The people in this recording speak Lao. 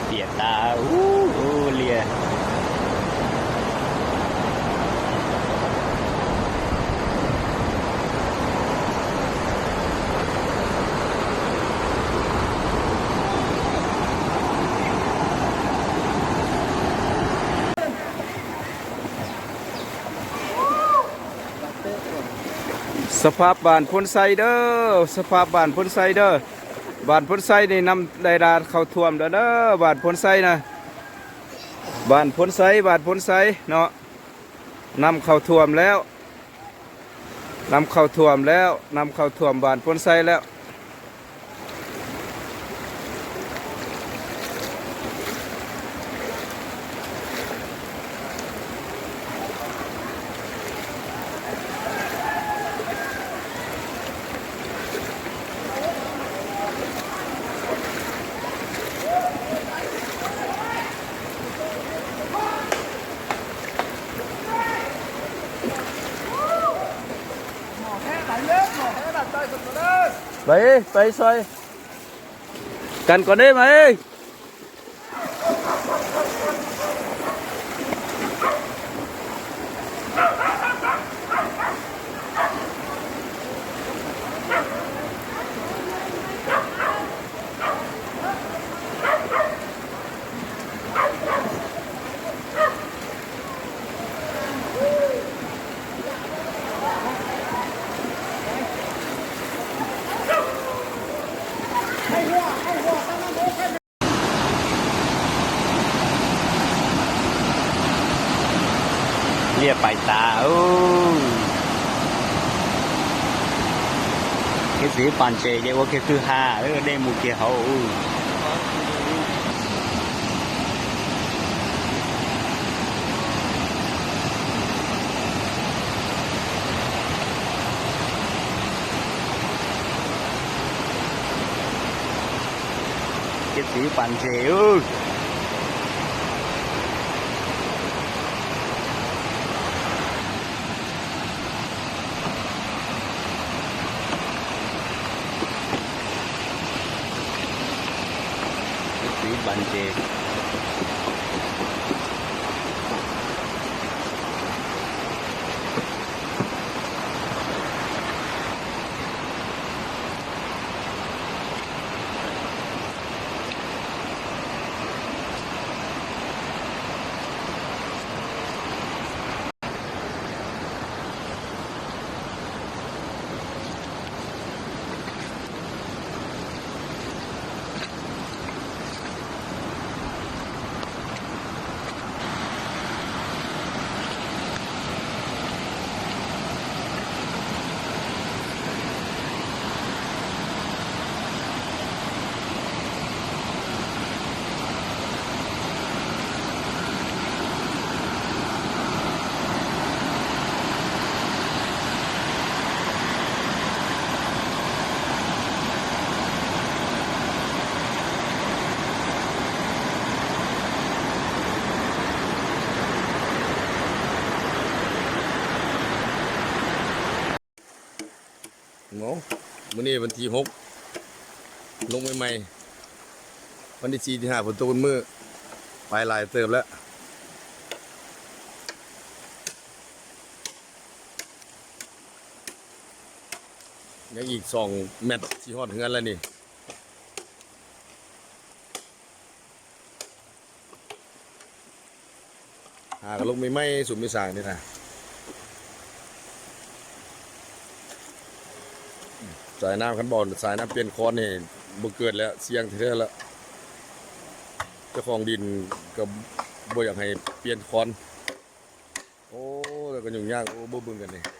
ປຽກຕາ ອູ້ ເລຍ. ສະພາບບ້ານໂພນໄຊເດີ້ ສະພາບບ້ານໂພນໄຊເດີ້. ບ້ານໂພນໄຊນີ້ນ້ຳໄຫຼຫຼາກເຂົ້າຖ້ວມແລ້ວເດີ້ ບ້ານໂພນໄຊນະ ບ້ານໂພນໄຊ ບ້ານໂພນໄຊເນາະ ນ້ຳເຂົ້າຖ້ວມແລ້ວ ນ້ຳເຂົ້າຖ້ວມແລ້ວ ນ້ຳເຂົ້າຖ້ວມບ້ານໂພນໄຊແລ້ວ. ໄປ ໄປຊ່ອຍກັນກ່ອນເດ້ ມາເອີຍ. ລຽບປາຍຕາ ໂອ້ ເຮັດສີປານເຈ ເຈໂອເຄຄືຫ້າ ເອີ ເດ້ໝູ່ເກເຮົາ ໂອ້. ເຈັດສີປັນເຈ ເອີ ເຈັດສີປັນເຈ. ໂອ້ ມື້ນີ້ວັນທີຫົກ ລົງໃໝ່ໆ ວັນທີສີ່ ທີຫ້າ ຝົນຕົກເບິດມື້ ໄປຫຼາຍເຕີບແລ້ວ. ຍັງອີກສອງແມັດຊິຮອດເຮືອນແລ້ວນີ້. ຫາກັນລົງໃໝ່ໆ ສຸມໄມ້ສ້າງນີ້ນະ. ສາຍນ້ຳ ຄັນບໍ່ສາຍນ້ຳປ່ຽນຄອນນີ້ ບໍ່ເກີດແລ້ວ, ສ່ຽງແທ້ໆ ລະ. ເຈົ້າຂອງດິນກໍບໍ່ຢາກໃຫ້ປ່ຽນຄອນ. ໂອ້ ແລ້ວກໍຫຍຸ້ງຍາກ. ໂອ້ ບໍ່ເບິ່ງກັນນີ້.